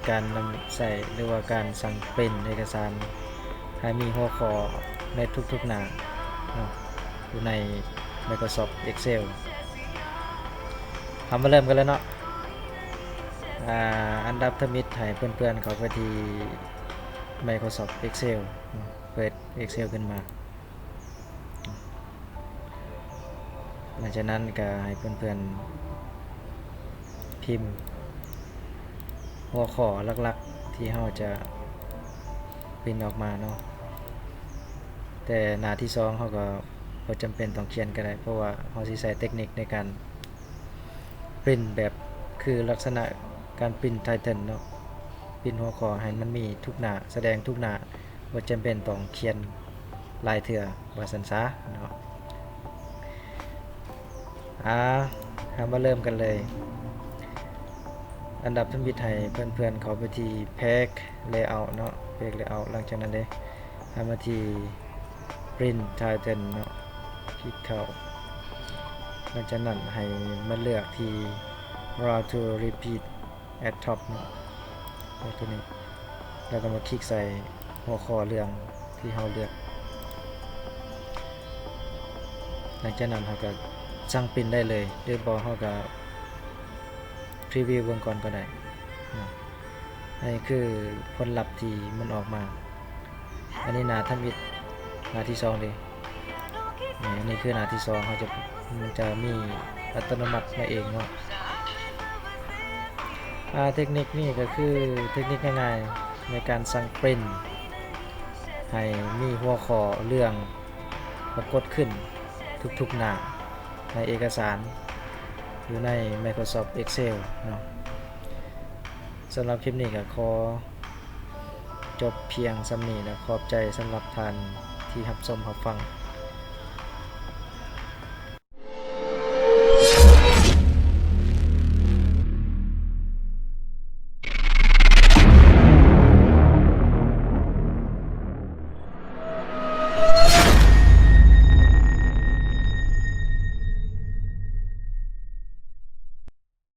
ການນຳໃຊ້ ຫຼືວ່າການສັ່ງປຣິ້ນເອກະສານໃຫ້ມີຫົວຂໍ້ໃນທຸກໆໜ້າເນາະ ຢູ່ໃນ Microsoft Excel. ເຮົາມາເລີ່ມກັນເລີຍເນາະ. ອາ ອັນດັບທຳອິດໃຫ້ເພື່ອນໆເຂົ້າໄປທີ່ Microsoft Excel ເນາະ ເປີດ Excel ຂຶ້ນມາ. ຫຼັງຈາກນັ້ນກໍໃຫ້ເພື່ອນໆພິມຫົວຂໍ້ຫຼັກໆທີ່ເຮົາຈະປຣິ້ນອອກມາເນາະ. ແຕ່ໜ້າທີສອງເຮົາກໍບໍ່ຈຳເປັນຕ້ອງຂຽນກໍໄດ້ ເພາະວ່າເຮົາຊິໃຊ້ເຕັກນິກໃນການ ປຣິ້ນແບບຄືລັກສະນະການປຣິ້ນ title ເນາະ ປຣິ້ນຫົວຂໍ້ໃຫ້ມັນມີທຸກໜ້າ ສະແດງທຸກໜ້າ ບໍ່ຈຳເປັນຕ້ອງຂຽນຫຼາຍເທື່ອວ່າຊັ້ນຊະເນາະ. ອາ ເຮົາມາເລີ່ມກັນເລີຍ. ອັນດັບທຳອິດໃຫ້ເພື່ອນໆເຂົ້າໄປທີ່ Page Layout ເນາະ Page Layout. ຫຼັງຈາກນັ້ນເດ້ ໃຫ້ມາທີ່ Print Title ເນາະ ຄລິກເຂົ້າ. ຫຼັງຈາກນັ້ນໃຫ້ມາເລືອກທີ່ Round to Repeat at Top ເນາະ ຕົວນີ້ ແລ້ວກໍມາຄລິກໃສ່ຫົວຂໍ້ເລື່ອງທີ່ເຮົາເລືອກ. ຫຼັງຈາກນັ້ນເຮົາກໍສັ່ງປຣິ້ນໄດ້ເລີຍ ຫຼືບໍ່ເຮົາກໍ preview ເບິ່ງກ່ອນກໍໄດ້ເນາະ. ອັນນີ້ຄືຜົນລັບທີ່ມັນອອກມາ. ອັນນີ້ໜ້າທຳອິດ ໜ້າທີສອງເດ້. ນີ້ ອັນນີ້ຄືໜ້າທີສອງ ເຮົາຈະ ມັນຈະມີອັດຕະໂນມັດມາເອງເນາະ. ອາ ເຕັກນິກນີ້ກໍຄືເຕັກນິກງ່າຍໆໃນການສັ່ງປຣິ້ນໃຫ້ມີຫົວຂໍ້ເລື່ອງປາກົດຂຶ້ນທຸກໆໜ້າໃນເອກະສານ ຢູ່ໃນ Microsoft Excel ເນາະ. ສຳລັບຄລິບນີ້ກໍຂໍຈົບພຽງສ່ຳນີ້ ແລະ ຂອບໃຈສຳລັບທ່ານທີ່ຮັບຊົມຮັບຟັງ.